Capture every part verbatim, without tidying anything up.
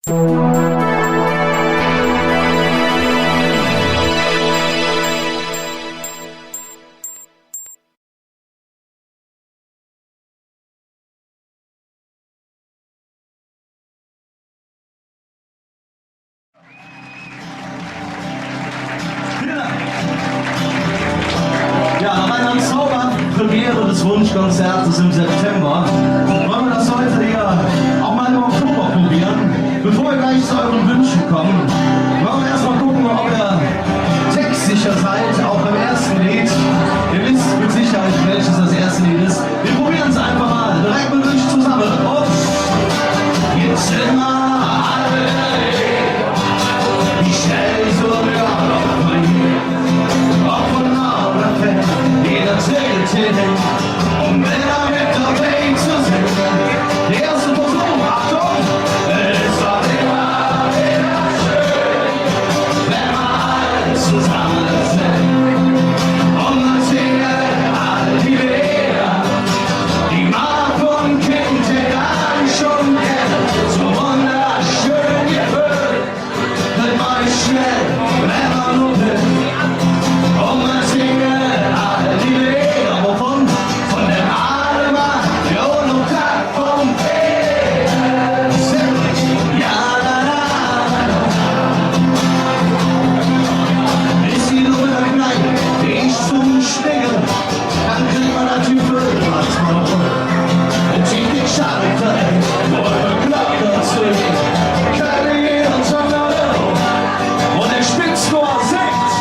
Ja, nach einer zauberhaften Premiere des Wunschkonzertes im September wollen wir das heute hier auch mal im Oktober probieren. Bevor wir gleich zu euren Wünschen kommen, wollen wir erstmal gucken, ob ihr textsicher seid, auch beim ersten Lied. Ihr wisst mit Sicherheit, welches das erste Lied ist. Wir probieren es einfach mal. Direkt mit euch zusammen. Und jetzt immer alle. Ich stell so op vun Norden fährt, jeder zählt, zählt. Un wenn er mit dabei zu sein, der erste Versuch, Achtung, es war immer wieder schön, wenn wir alle zusammen sind. Un dann singen all die Lieder, die man von Kindheit an schon kennt, so wunderschön gefüllt. Hürt mal schnell, wenn mer nor will. Un mer singe all die Leeder, wovun? Vun dem ale Mann, jo, noch dat vum Peter. Ja, la, la, la. Is die Luft klein, ich zum Schwingen. Dann kritt mer natürlich manchmol noch. Un ziemlich schade, wo de Klock dozwesche. Keine jeder Song, un der Spitzchor singt.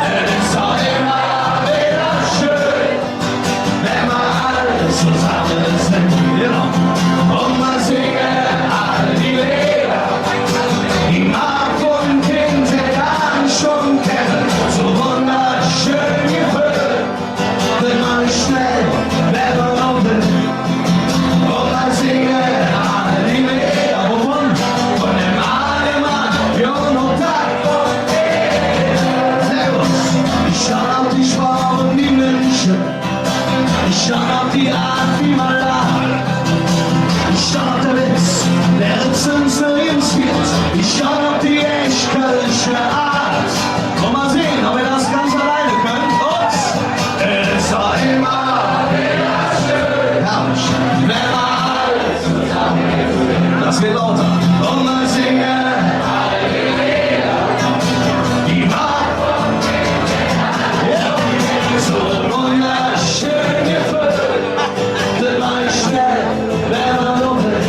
Es is doch immer wieder schön, wenn mer alle zusammen sind. Genau. Un mer singe all die Leeder, die mer vun Kindheit an schon kenne. So wunderschön gefüllt. Hürt mal schnell, wenn mer nor will. Un mer singe all die Leeder, wovun? Vun dem ale Mann, jo, noch dat. Servus. Ich schau op die Sproch un die Minsche. Ich schau op die Aat, wie mer lach. Ich schau op der Witz, der Zünsler im Spiel. Ich schau op die echte kölsche Aat. Un mer sinn, ov ehr dat ganz alleine künnt. Un es is immer wieder schön, wenn mer alle zusammen sind. Dat geiht lauter. Un mer singe die Macht. Ja. So wunderschön gefüllt. Hürt mal schnell, wenn mer nor will.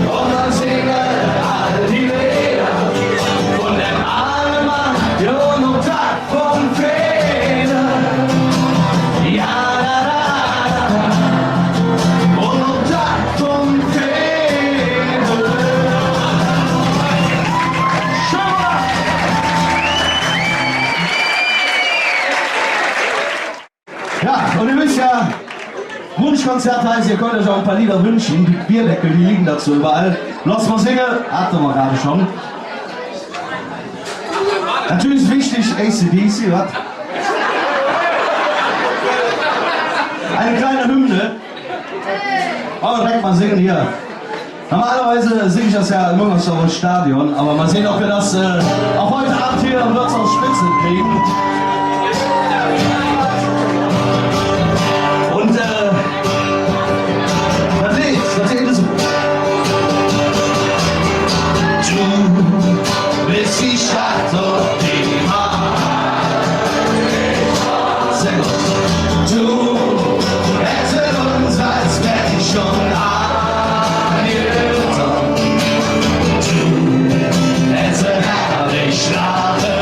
Un mer singe all die Leeder vun dem ale Mann, jo, noch dat vum Peter. Ja, la, la, la. Un noch dat vum Peter. Schau mal! Ja, un ehr wesst jo, Wunschkonzert heiß, ehr künnt üch och e paar Leeder wünsche. Die Bierdeckel, die ligge do su üvverall. Loss mer singe. Hatte mer grad schon. Natürlich es wichtig, A C D C, wat? Eine kleine Hymne. Oh, direkt mal singen hier. Normalerweise sing ich das ja im Müngersdorfer Stadion, aber mal sehen, ob wir das, äh, auch heute Abend hier im Wirtshaus Spitze kriegen. Und, äh, das Lied, das Lied ist Du bist die Stadt und die Macht. Sehr gut. Du, es ist uns als Mensch und Anhimmel. Du, es ist herrlich, Schlafe.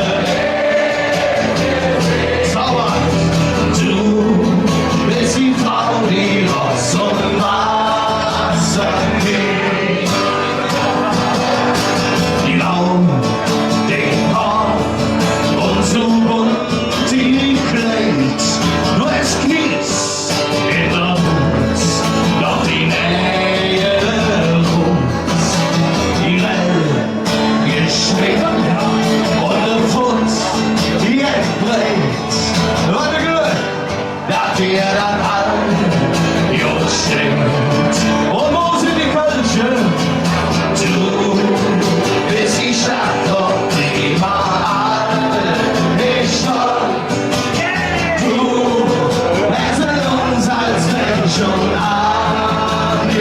Schon angedroht,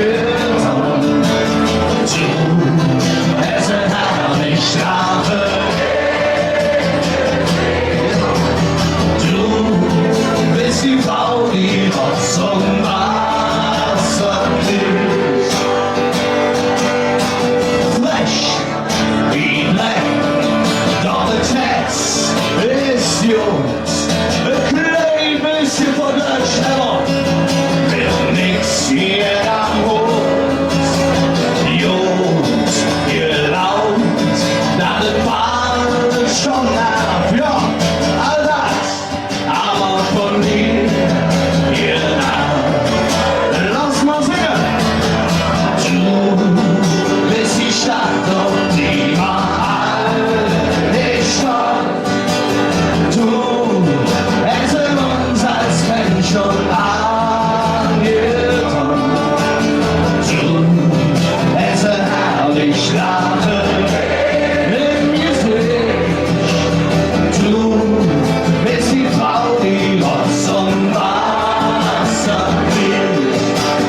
du hättest herrlich schlafen. Du bist die Frau, die Rotz und Wasser küsst. Frech wie Dreck, doch de Tex es god. E klein bessche Verdötsch, ävver nix hee am Hoff. God gelaunt, dat et baal schon av. Jo, all dat, ävver vun dir, genau. Loss mer singe. Du bes die Stadt, op die mer all stolz. Du häs uns als Mensch schon angedroht. Du häs e herrlich Laache em Geseech. Du bes die Frau, die Rotz un Wasser küsst.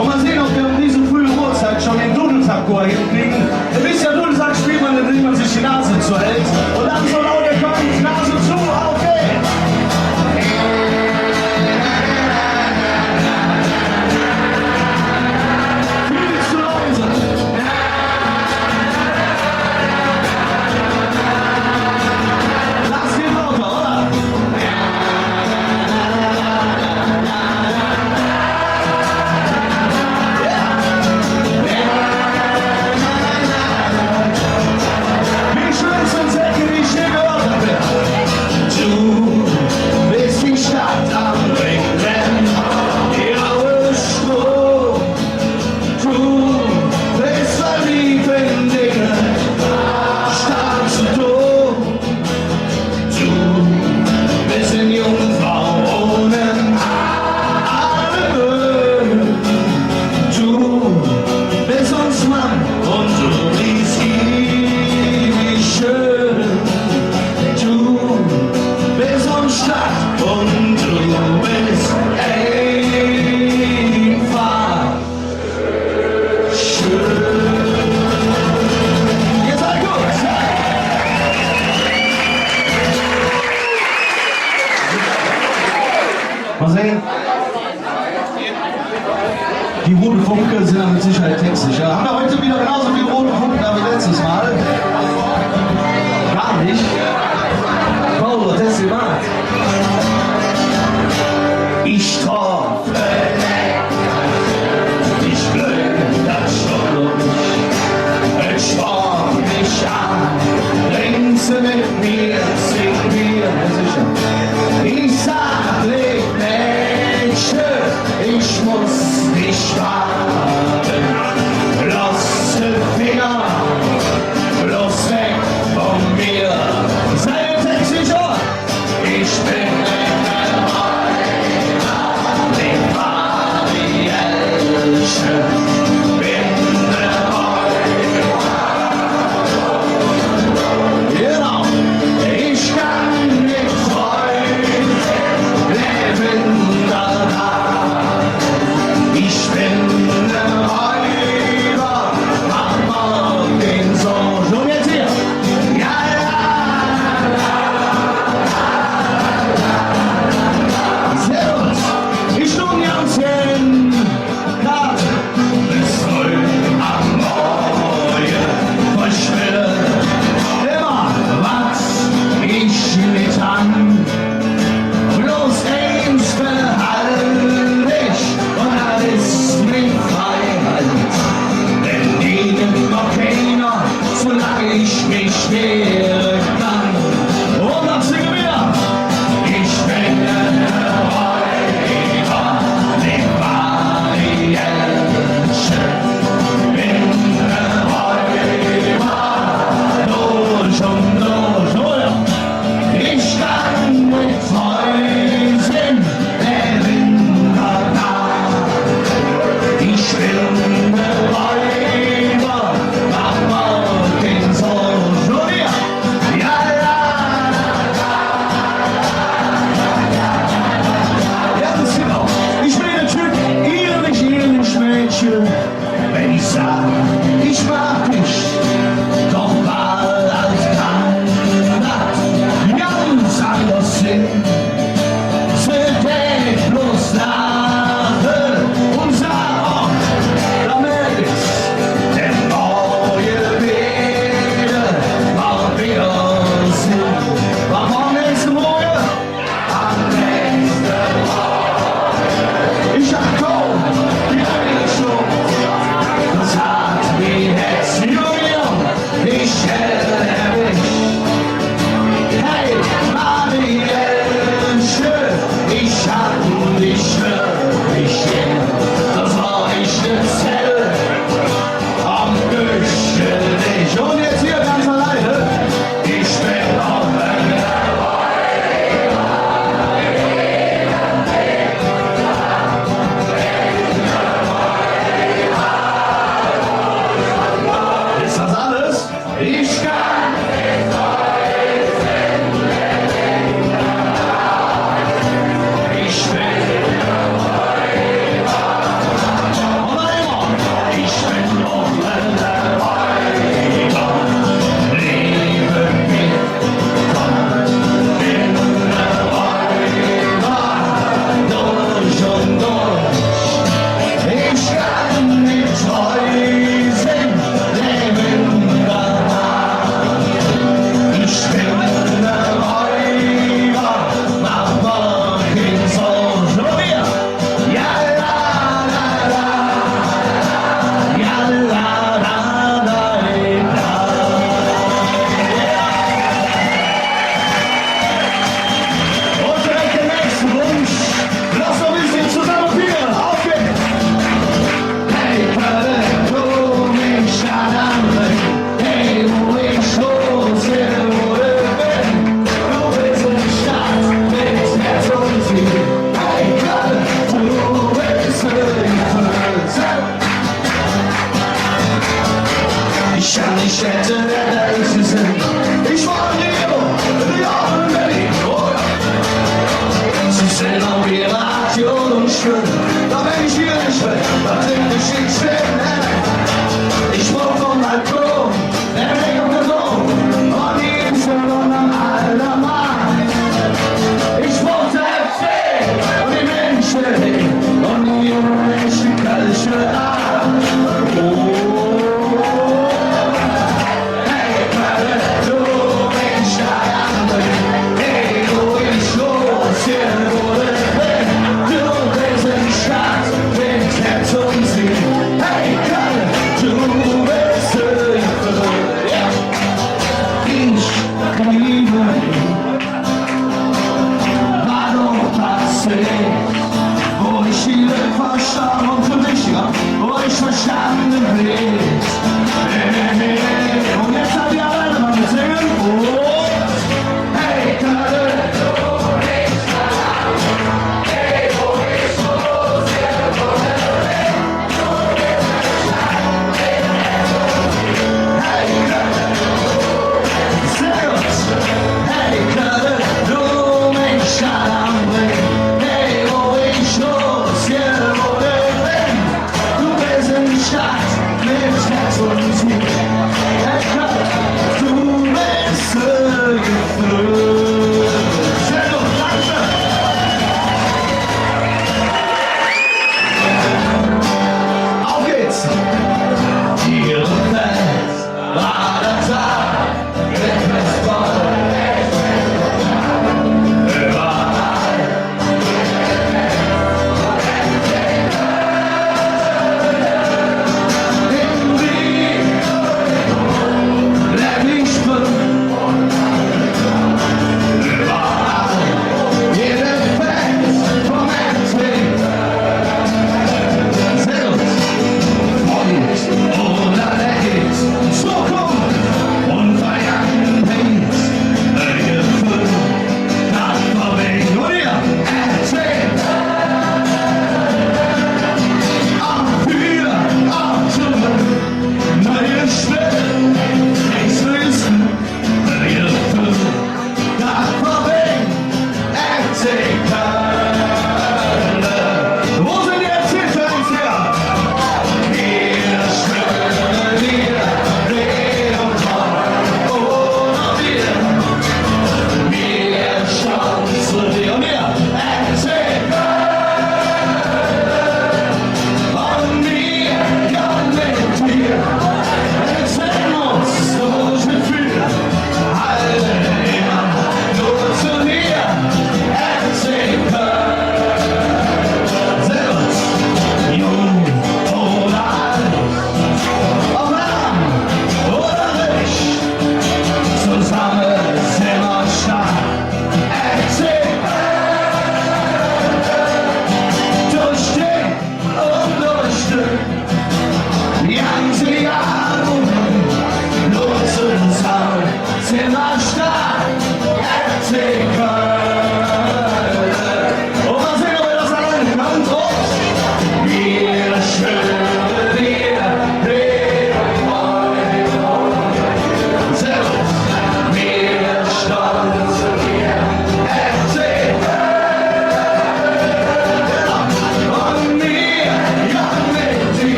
Un mer sinn, ov mer en dise fröhe Uhrzigg schon der Dudelsackchor hinkrigge. Ihr wisst jo, Dudelsack spillt mer, indem mer sich die Nas zohält. Un dann su laut ehr künnt. Nas zo, auf geht's! Vill ze leise. Loss et lauter, oder? Du bes die Stadt am Rhing, ihre Stroh. Du bes verliebt en Dinge, stark zo doof. Du bes en Jungfrau ohne Albe. Du bes uns Mann un du riechs iwig schön. Du bes uns Stadt un du bes einfach schön. Ihr seid gut. Mal sehen. Die rote Funke sind mit Sicherheit textsicher. Haben wir heute wieder genauso viel rote Funken wie letztes Mal? Gar nicht. Paul, das ist die Wahrheit. Ich träume Ich blöd, dat stemmp doch nit. Et spornt mich aan, dringk se met mir, singk mir, jo secher. Ich sag, leev Mädche, ich muss dich haben. Loss de Finger, bloß weg vun mir. Seid textsicher. Ich bin ein Räuber. Sag, ich mag dich, doch bald kann dat ganz anders sin. Ze dät bloß laache un sag: „Och, dat merk ich, denn morge weder mer widder sin.“ Mer morge es morge. Ich sag: „Kumm, die Eile schon.“ Do sag mer: „Herz, Julian, ich erwich. Hey, Marielche, ich hab dich wirklich gern.“ Do sag ich: „Erzähl.“ Am Küchendich. Un jetz hee ganz allein. Ich ben noch en. Es dat alles? Ich kann. Ich ben. Noch eimol. Ich ben noch en Räuber. Leve mit. Ich kann nit treu sin, leve danach. Ich ben en Räuber, mach mer kein Sorg. Schon widder. Ja, la, la, la. Ja, la, la, la, la, la. Un direk der nächste Wunsch. Loss uns e bessche zosamme fiere. Auf geht's. Hey, Kölle, kumm, ich lade an. Hey, wo ich los bin, wo du bist. Du bist en Stadt mit Herz un Siel. Hey, Kölle, du bist en Stadt. Ich kann nit schätze, wer do üch sin. Ich wonn en Rio, Rio un Berlin. Oh jo. Se sin op ehr Radioen un schön. Do ben ich hee nit schön. Do sin ich nit schön. Ich bruch en Balkon. Wer will op der Dom? Un ich wonn am Aldermaat. Ich bruch un die Minsche un die echte kölsche Aat. Oh.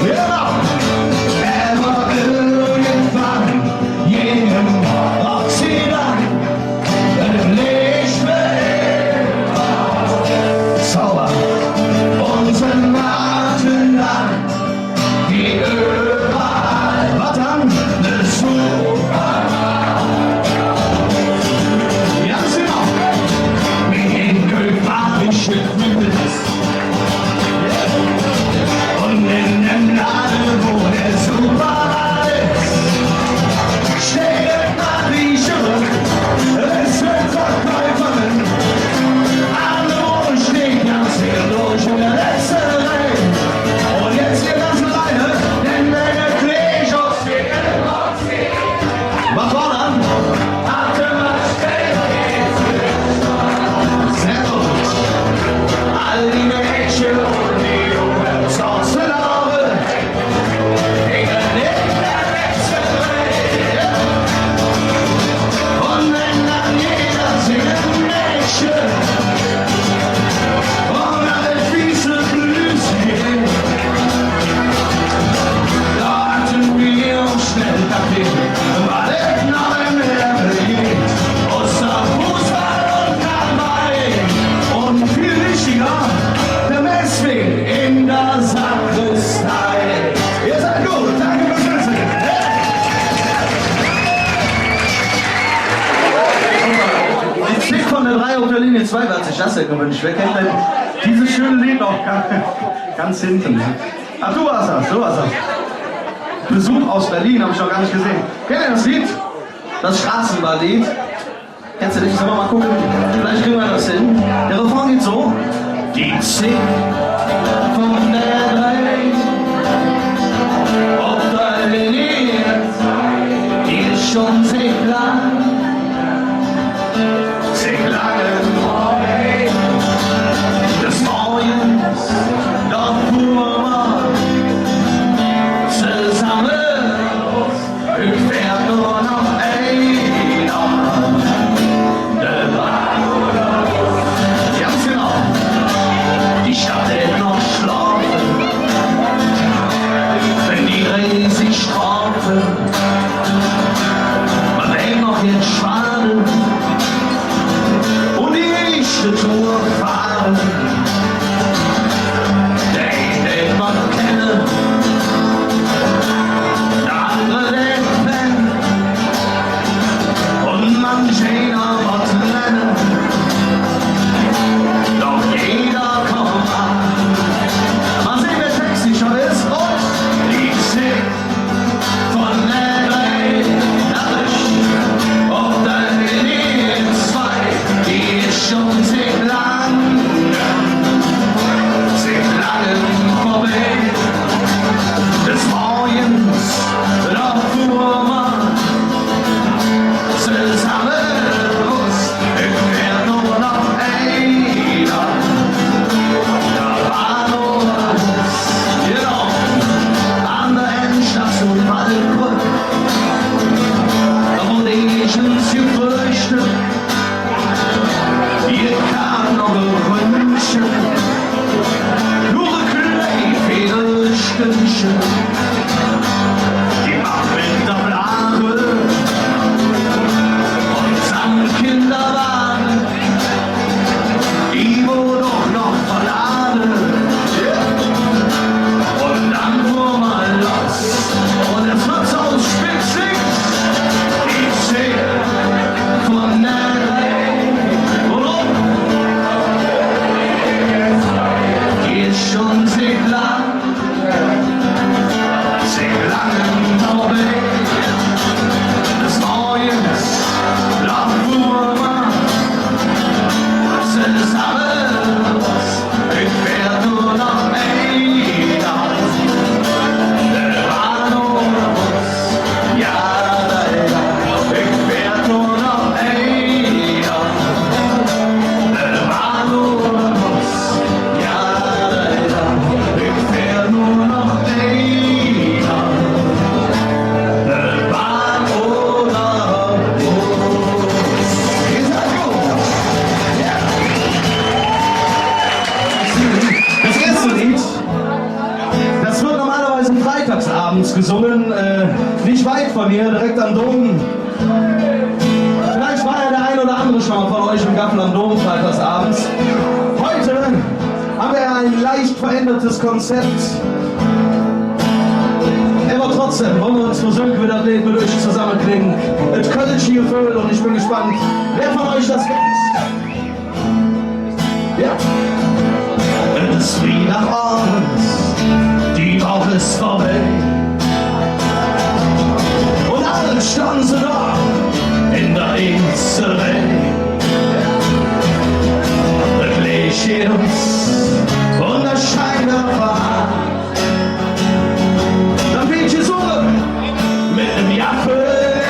Genau. Ävver irgendwann, jenem Ochse, et Leech wor. Zauber. Unse Martin dann, die Öl. Wat dann? Ne Super. Ganz genau. Mit dem Köp hab ich Un en däm Lade, wo der Super es, steiht Marie Schürk, es weed Verkäuferin. An der Moor steiht ganz vill durch en der letzte Reih. Un jetz hee ganz allein, denn der Kläger Wat wor dann? Sehr god. All die Mädcher un die Junge sotze do. Un vill wichtiger, der Messweg en der Sakristei. Ehr sid god, danke fürs Mitsinge. Ein Stück von der drei auf der Linie zwei, wer hat sich das denn gewünscht? Wer kennt denn dieses schöne Lied noch? Ganz hinten. Ach, du warst das, du warst das. Besuch aus Berlin, hab ich noch gar nicht gesehen. Kennt ihr das Lied? Das Straßenballett. Kennst du nicht? Sollen wir mal gucken? Vielleicht kriegen wir das hin. Der Refrain geht so. Die Zigg vun der Drei op der Linie, die es schon sehr lang Seit langem frei, des Morgens, do fuhr mer zesamme. Hügg fäht nor noch einer. Ganz genau. Die Stadt dät noch schlafe, wenn die Drei sich traffe. Mer dät noch jet Schwade un die eeschte Tour fahre. Der ein dät mer kenne, der andere dät penne un manch einer wat lehne. Doch jeder kommt an. Mal sehen, wer textsicher ist. Und die Zigg vun der Drei, dat es op der Verändertes Konzept. Ävver trotzdäm wolle mer uns versöke, wie dat Leed met üch zesamme klingk. Et kölsche Geföhl, un ich ben gespannt, wä vun üch dat kennt. Jo. Et es Freedagavend, die Woch es vörbei. Un all stonn se do en der eetste Reih. Et Leech geiht los un et Scheinwerfer aan. Dann bün ich esu met dem Gaffel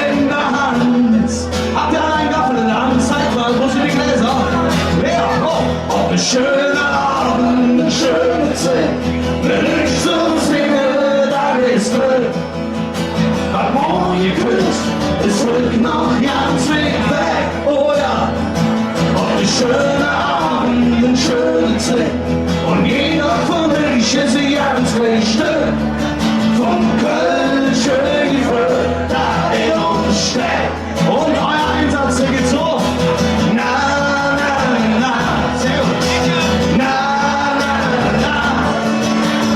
en der Hand. Hat ehr ene Gaffel en der Hand? Zeig mal, wo sin die Gläser? Wer? Oh, op ene schöne Ovend, en schöne Zigg, met üch ze singe, dat es schön. Wat morge kütt, es hügg noch ganz wigg weg. Oh jo, op ene schöne Ovend, en schöne Zigg. Un jeder vun üch es e ganz Stück vum kölsche Geföhl, dat en uns steckt. Un eier Einsatz, dä geiht su. Na, na, na. Sehr gut. Na, na, na.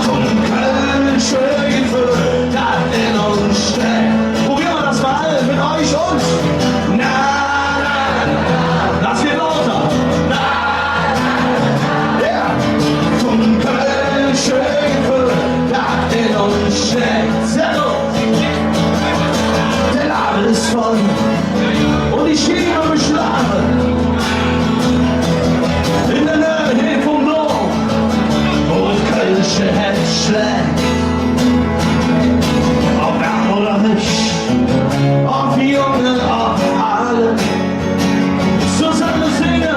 Vum kölsche Geföhl, dat en uns steckt. Probiere mer dat ens met üch un na, na, na. Dat geiht lauter. Na, na, na. Jo. Vum kölsche Geföhl, dat en uns steckt. Sehr gut. Der Lade es voll un die Schiene beschlage. En der Nöh vum Dom, wo et kölsche Hätz schläg. Op ärm oder nit, op Jung, op Aal, zesamme singe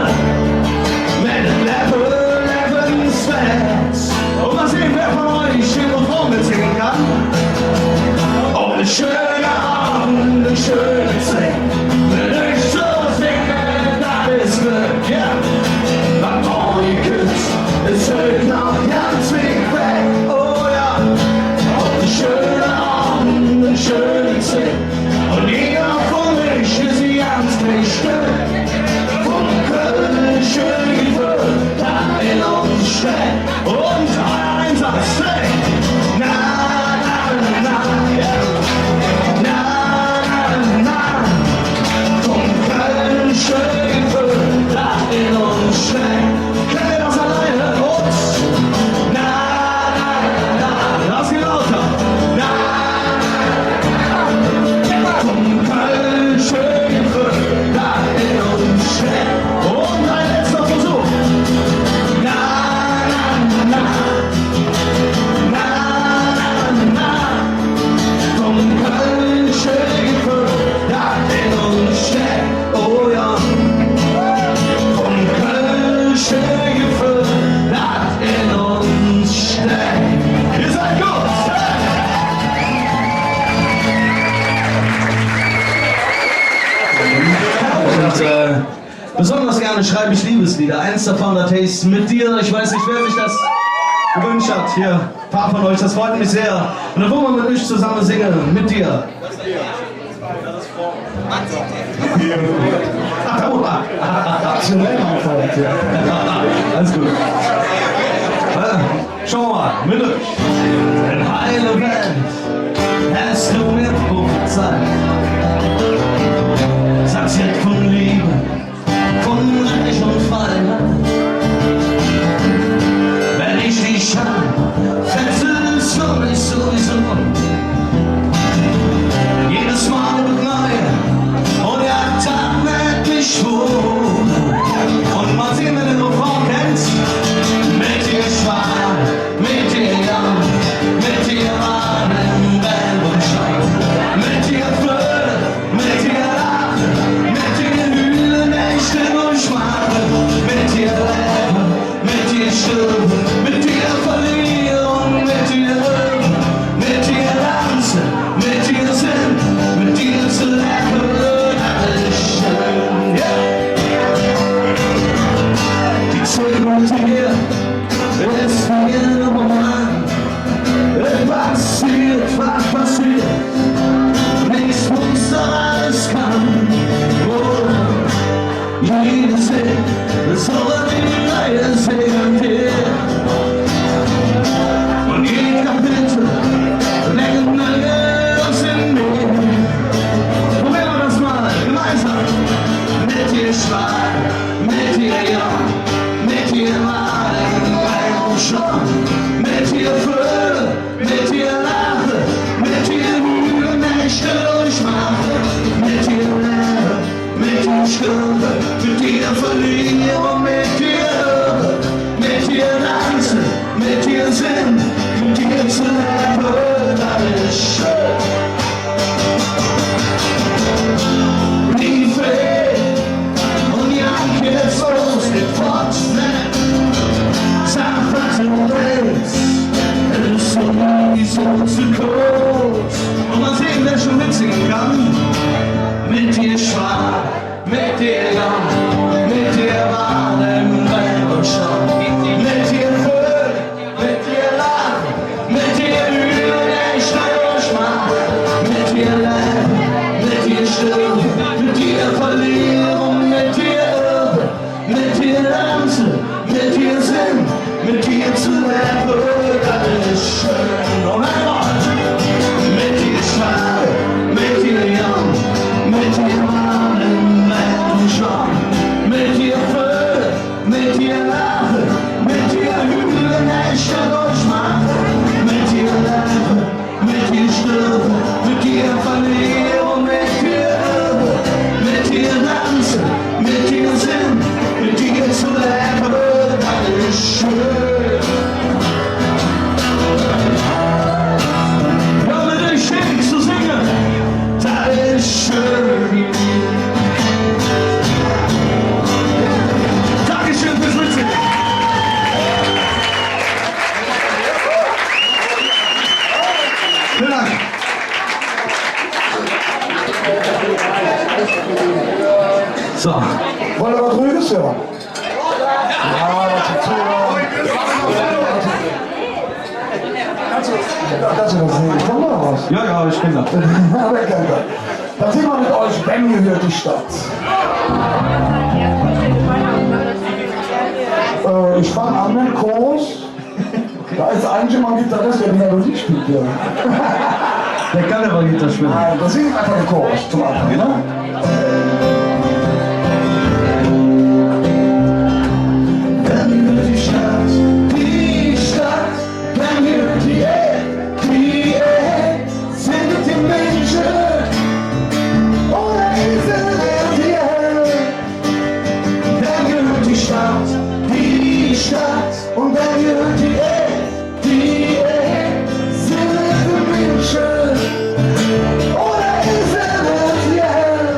mer dat Levve, Levvesfess. Un mal sinn, wä vun üch de Refrain metsinge kann. Op ene schöne Ovend, en schöne Zigg, met üch ze singe, dat es Glöck, jo. Wat morge kütt, es hügg noch ganz wigg weg. Oh jo. Op ene schöne Ovend, en schöne Zigg. Un jeder vun üch es e ganz Stück vum kölsche Geföhl, dat en uns steckt. Un eier Einsatz, hey! Na, na, na, jo. Na, na, na. Vum kölsche Geföhl, dat en uns steckt. Kennt ehr dat allein? Un na, na, na, dat geiht lauter. Na, na, na, vum kölsche Geföhl, dat en uns steckt. Un ein letzter Versuch. Na, na, na, na, na, na. Vum kölsche Geföhl, dat en uns steckt, oh jo. Vum kölsche Geföhl, dat en uns steckt. Ehr sid god. Un, äh, besonders gerne schreibe ich Liebeslieder. Eins davon, das heißt Mit dir. Ich weiß nicht, wer sich das gewünscht hat. Hier, ein paar von euch. Das freut mich sehr. Und dann wollen wir mit euch zusammen singen. Mit dir. Ach, da oben. Alles gut. Äh, schau mal, mit euch. En heile Welt häs do mir prophezeit. Sagst jet vun Leev, vun Rääch un Fein. Wenn ich dich han, fesselst du mich sowieso. Jedes Mal op neu un jo, dat mäht mich schwoor. Un mal sinn, wer der Refrain kennt. Met dir schwaad, met dir lang, met dir wor et Leev un Schwang. Met dir flöte, met dir laache, met dir hüle, Nächte un Schmaache, met dir läve, met dir sterve, met dir verliere un met dir öve, met dir danze, met dir singe, met dir ze läve, dat es schön, jo. Die Zigg met dir es wie ene Roman. Et passeet, wat passeet, nix muss, alles kann. Oh, jede Sigg es och en neie Sigg an dir. Met ehr Jan, met ehr Maden, Weib un Schwan, met ehr Freude, met ehr Lache, met ehr Lüge, met ehr Durchmache, met ehr Levve, met ehr Stirbe, met ehr Verliere, met ehr Öve, met ehr Danze, met ehr Sinn, met ehr ze levve, dat es schön. Ming Fründ un Jan, jetz los, et fott, ne? Sag, wat do wells, et es sowieso ze koot. Un mal sinn, wä schon metsinge kann. Met ehr Schwan, met ehr Jan, met ehr Maden, Weib un Schwan, met ehr Freude, met ehr Lache, met ehr Lüge, met ehr Durchmache, met ehr Levve, met ehr Stirbe, met ehr Verliere, met ehr Öve, met ehr Danze, met ehr Sinn, met ehr ze levve, dat es schön. Un eimol. Met ehr Schwan, met ehr Jan, met ehr Maden, Weib un Schwan, met ehr Freude, met ehr Lache, met ehr Lüge, met ehr Durchmache, met ehr Levve, met ehr Stirbe, met ehr Verliere, met ehr Öve, met ehr Danze, met ehr Sinn, met ehr ze levve, dat es schön. Welle mer schön ze singe. Dat es schön. Dankeschön fürs Mitsingen. Vielen Dank. So. Wolle mer wat Ruhiges hüre? Jo, dat es schön. Kanns do dat singe? Komm, maach wat. Jo, jo, ich kann dat. Wä kann dat? Dann singe mer met üch Wem gehört die Stadt? Äh, ich fang an met dem Chorus. Do es eigentlich immer en Gitarrist, dä die Melodie spillt, jo. Dä kann ävver Gitarr spille. Nein, do singen mer einfach der Chorus zom Aanfang, ne? Wem gehört die Stadt? Die Stadt. Wem gehört die Erd? Die Erd. Sin et die Minsche oder es et die Erd? Wem gehört die Stadt? Die Stadt. Un wem gehört die Erd? Die Erd. Sin et die Minsche oder es et die Erd?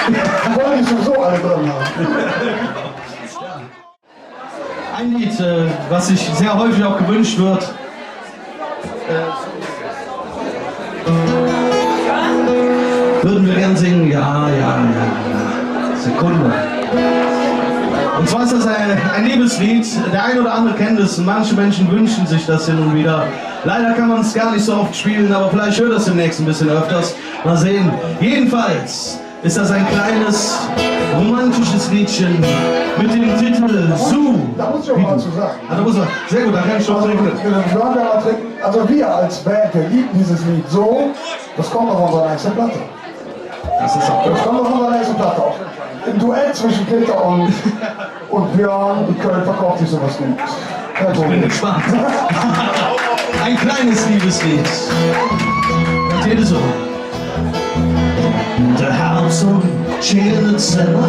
Die wollen die sowieso alle drin haben. Ein Lied, äh, was sich sehr häufig auch gewünscht wird, äh, würden wir gern singen. Ja, ja, ja, ja. Sekunde. Und zwar ist das ein, ein Liebeslied. Der ein oder andere kennt es und manche Menschen wünschen sich das hin und wieder. Leider kann man es gar nicht so oft spielen, aber vielleicht hört das demnächst ein bisschen öfters. Mal sehen. Jedenfalls ist das ein kleines romantisches Liedchen mit dem Titel Su. Da muss ich auch mal was zu sagen. Ah, da muss man. Sehr gut, da kann ich schon Also, trinken. Äh, wir haben ja mal trinken. Also wir als Band, wir lieben dieses Lied so. Das kommt auf unserer nächsten Platte. Das ist auch Das kommt auf unserer nächsten Platte auch. Ein Duett zwischen Peter und Und wir haben, in Köln verkauft sich sowas nicht. Kein Problem. Ich bin gespannt. Ein kleines Liebeslied. Natürlich so. Der Herbs schingk en et Zemmer,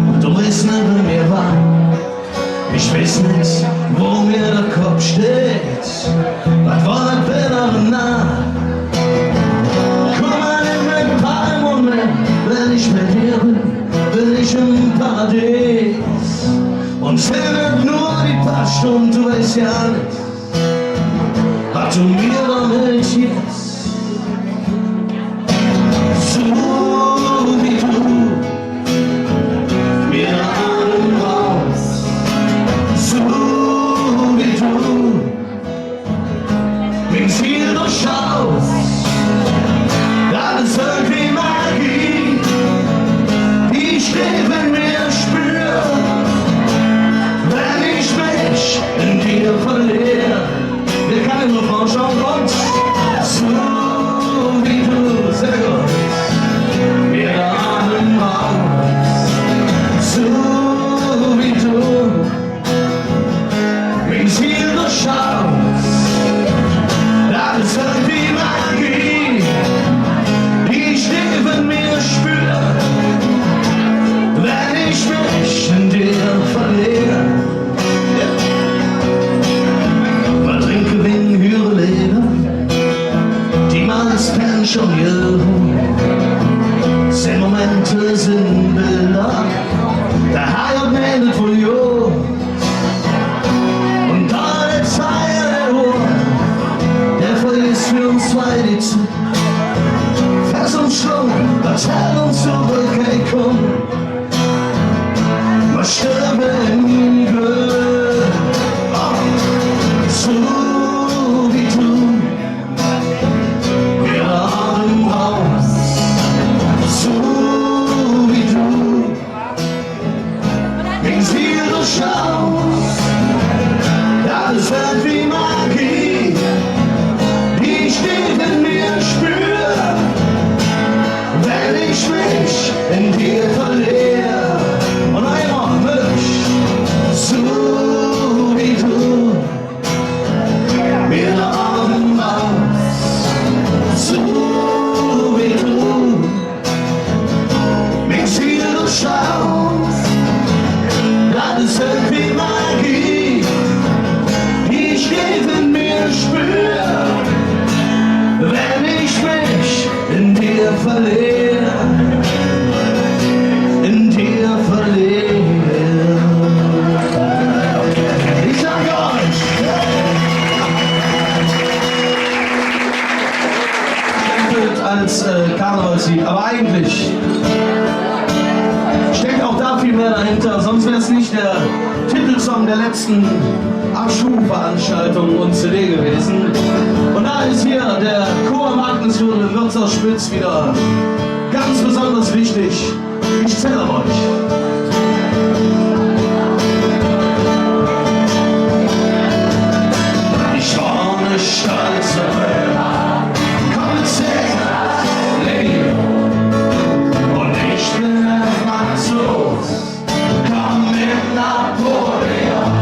un do wees nit mih wor. Ich weiß nit, wo mir der Kopp steiht. Wat wor dat för en Naach? Kumm ens en ming Traum, un wann ich bei dir ben, ben ich em Paradies. Un sin et nor die paar Stund, do weiß jo nit, wat do mir domet deis. Su wie do, mir Adem raus. Su wie do, ming Seel durchschaus, dat es irgendwie Magie, die ich deef en mir spür, wann ich mich en dir verleer. Mir kenne der Refrain schon. Un su wie do, sehr gut, mir Adem raus. Su wie do, ming Seel durchschaus, dat es irgendwie Magie, die ich deef en mir spür, wann ich mich en dir verleer. Mer drinke Wing, hüre Leeder, die mer als Pänz schon jöhre. Sin Momente, sin Belder, do hät mer nit vull Johr. Un do dä Zeier, dä Hoor, dä verlööt för uns zwei die Zigg. Fess uns schon, dat hält uns zuröck, hey, kumm. Mer sterve en Glöck. Su wie do, mir Adem raus. Su wie do, ming Seel durchschaus, dat es irgendwie Magie, die ich deef en mir spür, wann ich mich en dir verleer. Un noch eimol, Mölch. Su wie do, mir Adem raus. Su wie do, ming Seel durchschaus, dat es irgendwie Magie, die ich deef en mir spür, wann ich mich en dir verleer, en dir verleer. Ich danke euch. Stempelt als, äh, Karnevalslied, aber eigentlich steckt auch da viel mehr dahinter, sonst wär's nicht der Titelsong der letzten Aschou-Veranstaltung und C D gewesen. Und da ist hier der Chor Magnus Würzel Würzer Spitz wieder ganz besonders wichtig. Ich zähl euch. Ich wor ene stolze Bör, kumme zeh Legion, un ich ben ene Franzos, kumme met Napoleon.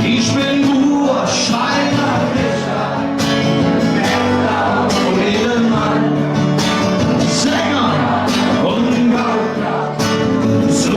Ich ben Buur, Schreiner, Fischer, Metzler un Edelmann, Sänger un Gauner. Su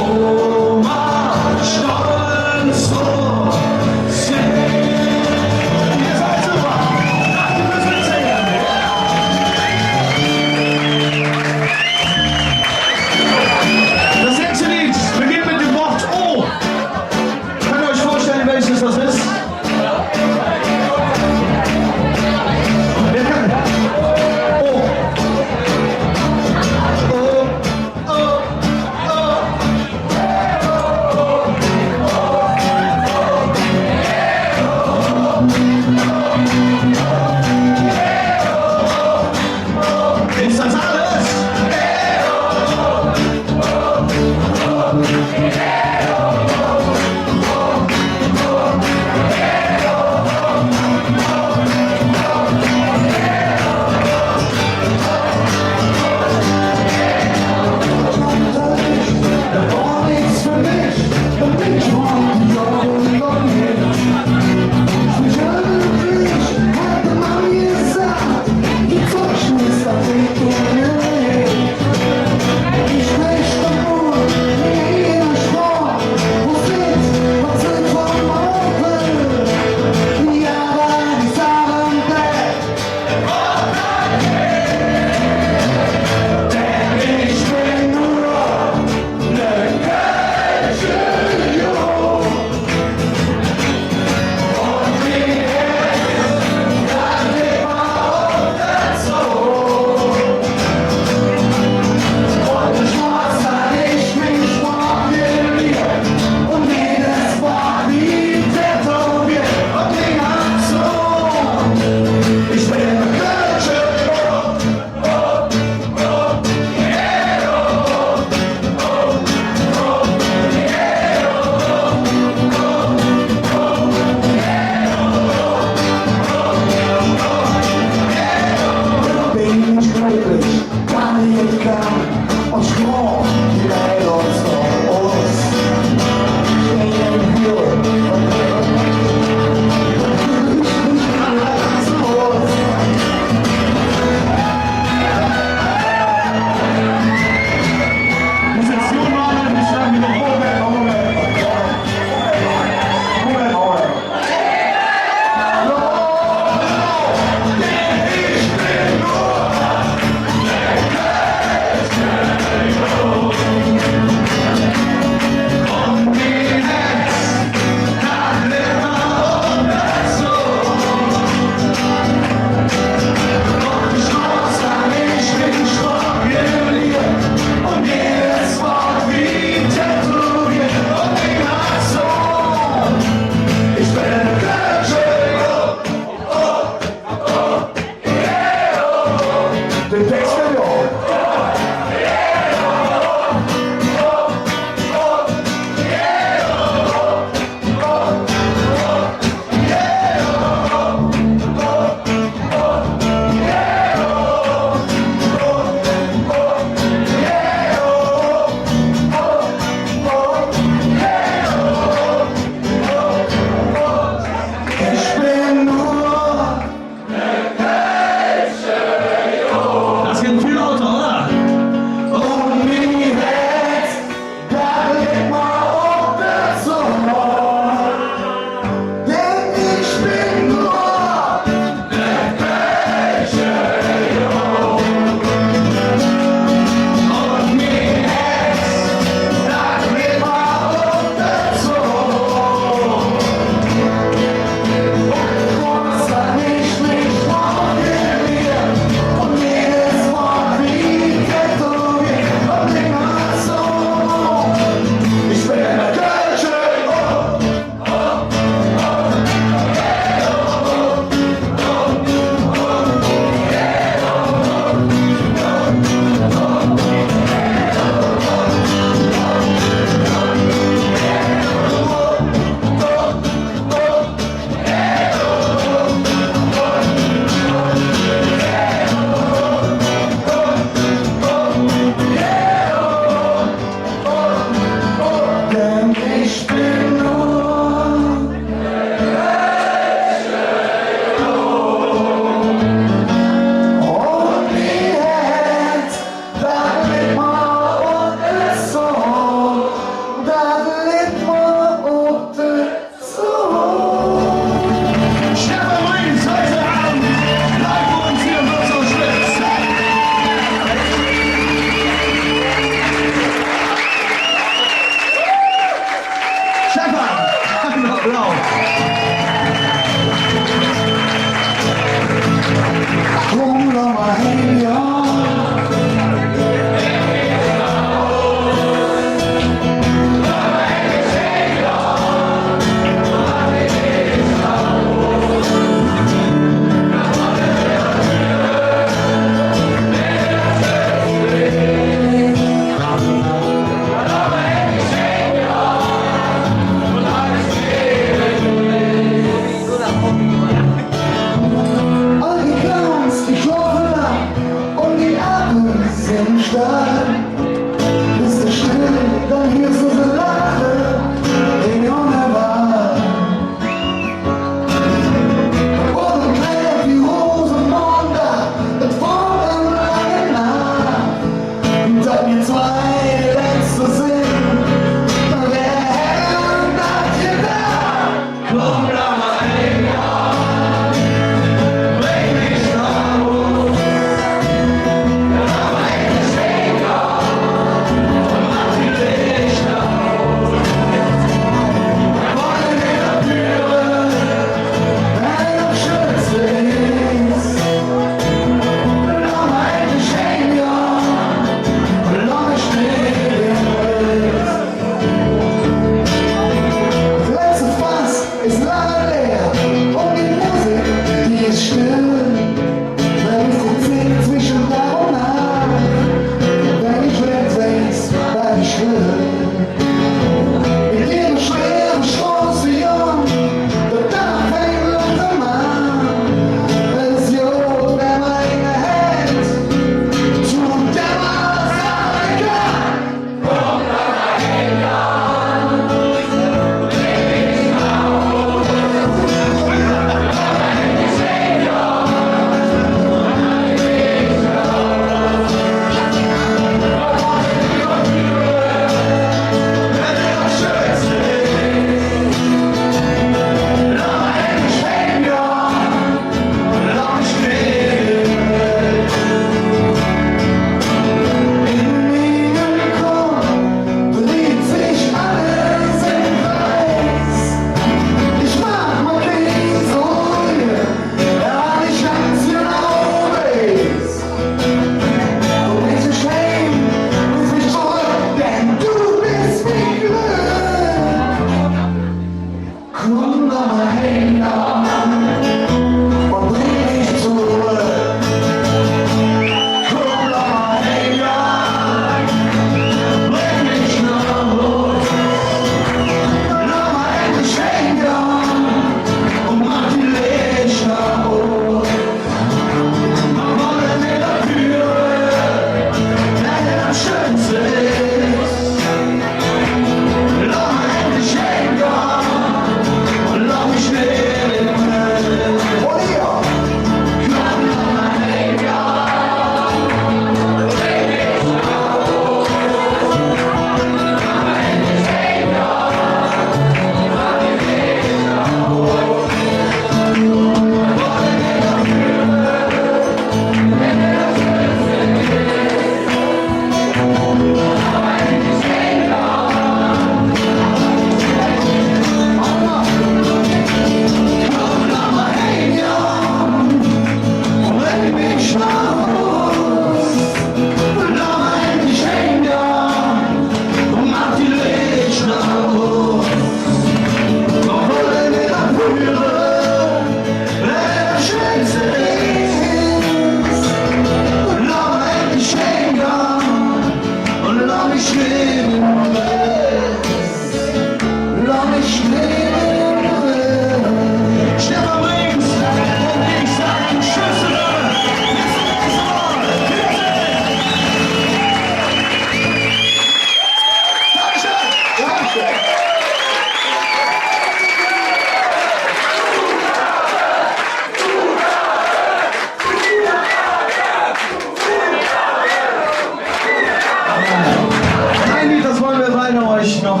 Ein Lied, das wollen wir beide euch noch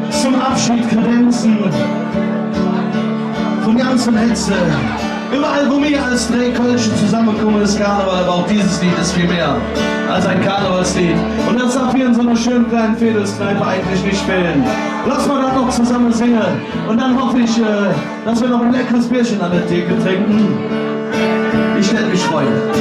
zum Abschied kredenzen. Von ganzem Hätze. Üvverall, wo mer als drei Kölsche zosammekumme, es Karneval, ävver och dieses Leed es vill mih als e Karnevalsleed. Un dat darf hee en su ener schöne kleine Veedelskneipe eigentlich nit fähle. Loss mer dat noch zosamme singe. Un dann hoff ich, äh, dat mer noch e leckres Bierche an der Theke drinke. Ich wääd mich freue.